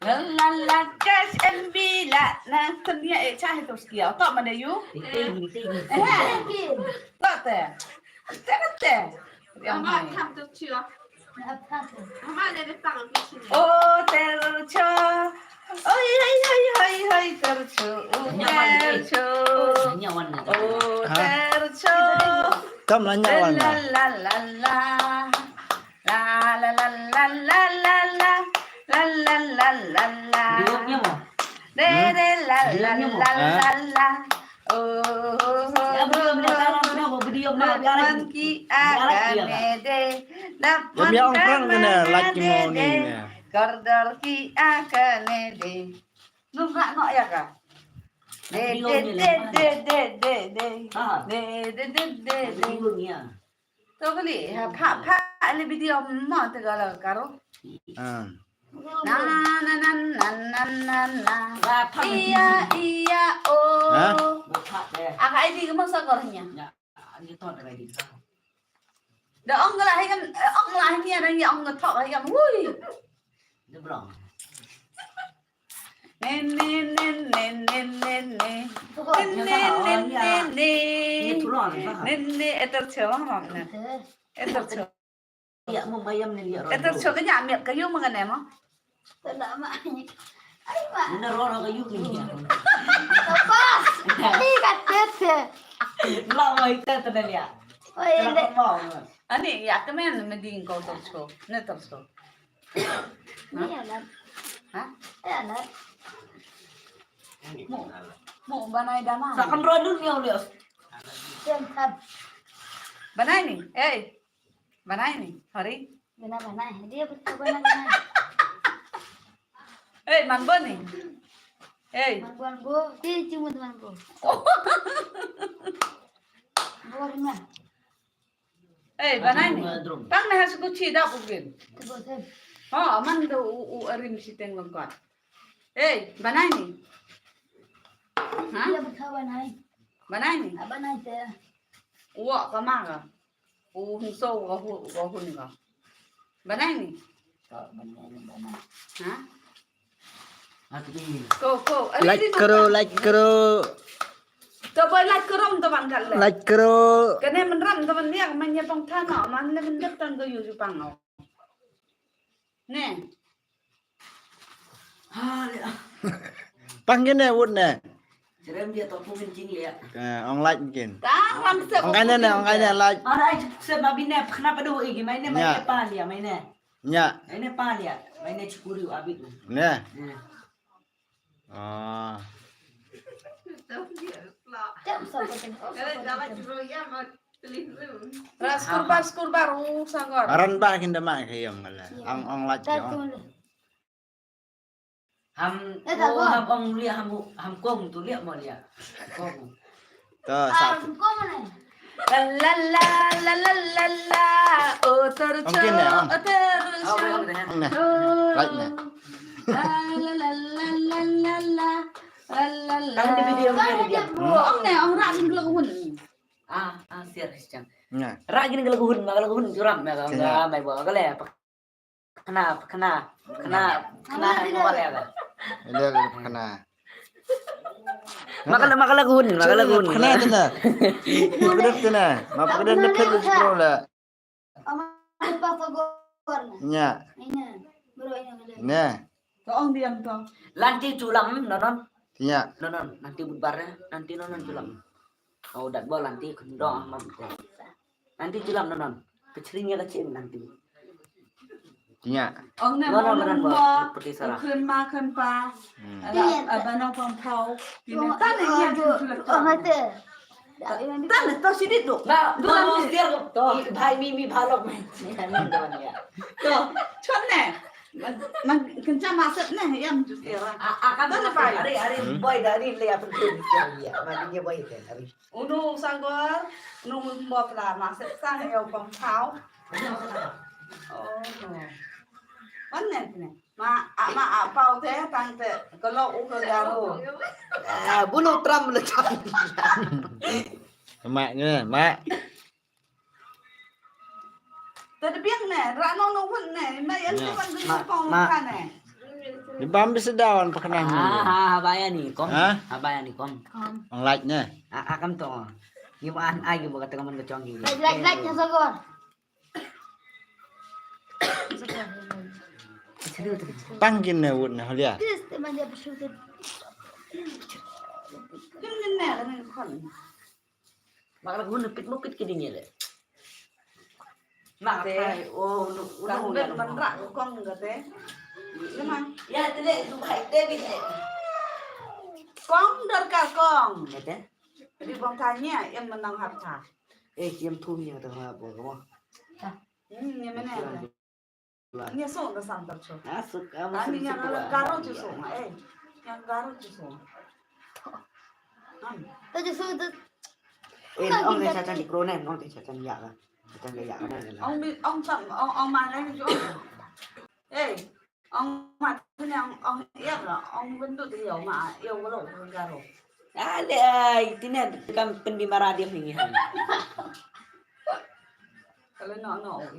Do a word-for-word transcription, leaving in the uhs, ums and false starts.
La la la, cash and be la na, tanya eh, cah itu sekia. Tak mana you? Tak teh. Tak teh. Yang mana? Oh, ter cho. Oi, hoi, hoi, hoi, hoi, ter cho. Oh, ter cho. Oh, ter cho. Kam la nya wan la. La la la la. La la la la la la la. La la la la la. Re re la la la la la. Oh, oh, oh, oh, oh. Dap man ki a kane de. Dap man ki a kane de. Kordor ki a kane de. Num ha no ya ka. De de de de de de de. De de de de de. To kali ha pha pha le video mo te gala karo. Na na na na na na na. Iya iya o. Aka ai di mo sa kor nya. Da ong la hai kan, ong la hai nya, da ong thok hai kan. Wui. Ne ne ne ne ne ne ne. Ne ne ne ne ne. Ne ne eter chewa mam ne. Eter chewa. Eter chewa ka nya miat ka yu ma ka ne ma. Tanda ma. Ai ma. Ina ro ro ka yu ni. Pas. Ni ka tete. La mai tete ne ya. Oi ne. Ani ya ka men me ding ko to chewa. Ne to chewa. Ni ya na. Ha? Ya na. Mo, mo banai dama. Sa kan ro dun ya ulias. Banai ni. Eh. Banai ni, hari. Bana banai, dia betul bana banai. Eh, man bon ni. Eh. Man bon bo, ti cuma man bo. Bo rimah. Eh, banai ni. Tang na suku ci da bugin. Ha, man do u u arim siteng lengkot. Eh, banai ni. Ha? Dia betul banai. Banai ni. Banai te. Wa kamara. U hun so wa hu wa hun ka. Banai ni. Ha? Ko ko. Like karo, like karo. To boy like karo to ban kal le. Like karo. Kane man ram to ban miak man ya pang thano man le man dep tan ko yu ju pang no. Ne. Pang kine wut ne. Jerem dia to pun kencing ya. Ong like mungkin. Ong kaine ne, ong kaine like. Ong like se ma bine khna padu igi maine maine pa lia maine. Nya. Maine pa lia. Maine chukuri abit. Ne. Ah. Ras kurbar kurbar u sangor. Aran ba kin da ma ke yom ngala. Ang ong like yo. Ham ko ham ong lia ham ham kong tu lia mo lia. Kong. To sat. La la la la la la la. O ter cho, o ter cho. Ong ne. Right ne. La la la la la la la. La la la. Tang di video ni dia. Ong ne ong rak gin glok hun. Ah ah siar siang. Rak gin glok hun ma glok hun juram ma glok mai bo gale. Khna khna khna khna mo le ga. Le ga khna. Makala makala gun makala gun. Khna khna. Makala khna. Makala ne khna bro la. Nya. Ne. To ong diam to. Lanti chulam nonon. Nya. Nonon nanti bubar nanti nonon chulam. Au dat bo lanti khun dong mam. Nanti chulam nonon. Pechring ya kecil nanti. Nya. Ong ne mo mo. Peti sara. Kren ma kren pa. Abana pang thau. Ini tane ya chulam. Tane to sidit do. Na do nanti dia to. Bhai mi mi bhalok mai. To chon ne. Man kencha maset ne ya mjus era. Akan to ne pai. Ari ari boy dari le apa tu ya. Man dia boy kan ari. Unu sanggor, unu mbo pla ma se sang yo pom thau. Oh no. Wan ne ne. Ma a ma a pau te tang te kelo u ke garo. Ah, bunu tram le tram. Ma ne, ma. Te da biang ne, ra no no wun ne, ma yan te wan ma, pong ma. Ka ne. Ni bam bisa dawan pakana ni. Ah, ha, ha, baya ni kom. Ha? Ha, baya ni kom. Ang like ne. Ah, ah, kam to. Ni ba an ai ba ka tengah man ka chong ni. Like, like, like, nya sagor. Tang kin ne wut ne holia. This the man that shooted. Kim ne ne ka ne kon. Mak la hun pit mo pit ki ding le. Mak te. Oh, no, Kan no, ben no. man ra ko kong ka te. Ema. Ya te le du khai te bi te. Kong dar ka kong. Ya te. Di bong ka nya yan man nang hap ta. Eh, yam thum ya te ha bo ko. Hmm, ni mene. Ni so da sam tar cho. Ah, suk am. Ani yang ala garo chu so ma eh. Yang garo chu so. Am. That just so the Eh, ong te cha chan di pro ne, ong te cha chan ya la. Cha chan ya la ne. Ong bi ong cham ong ong ma ngai chu. Eh, ong ma tu ne ong ong ya la ong ben du de yo ma yo lo garo. Ale ai, tine kam pen bi mara dia hingi han. Kalau no no.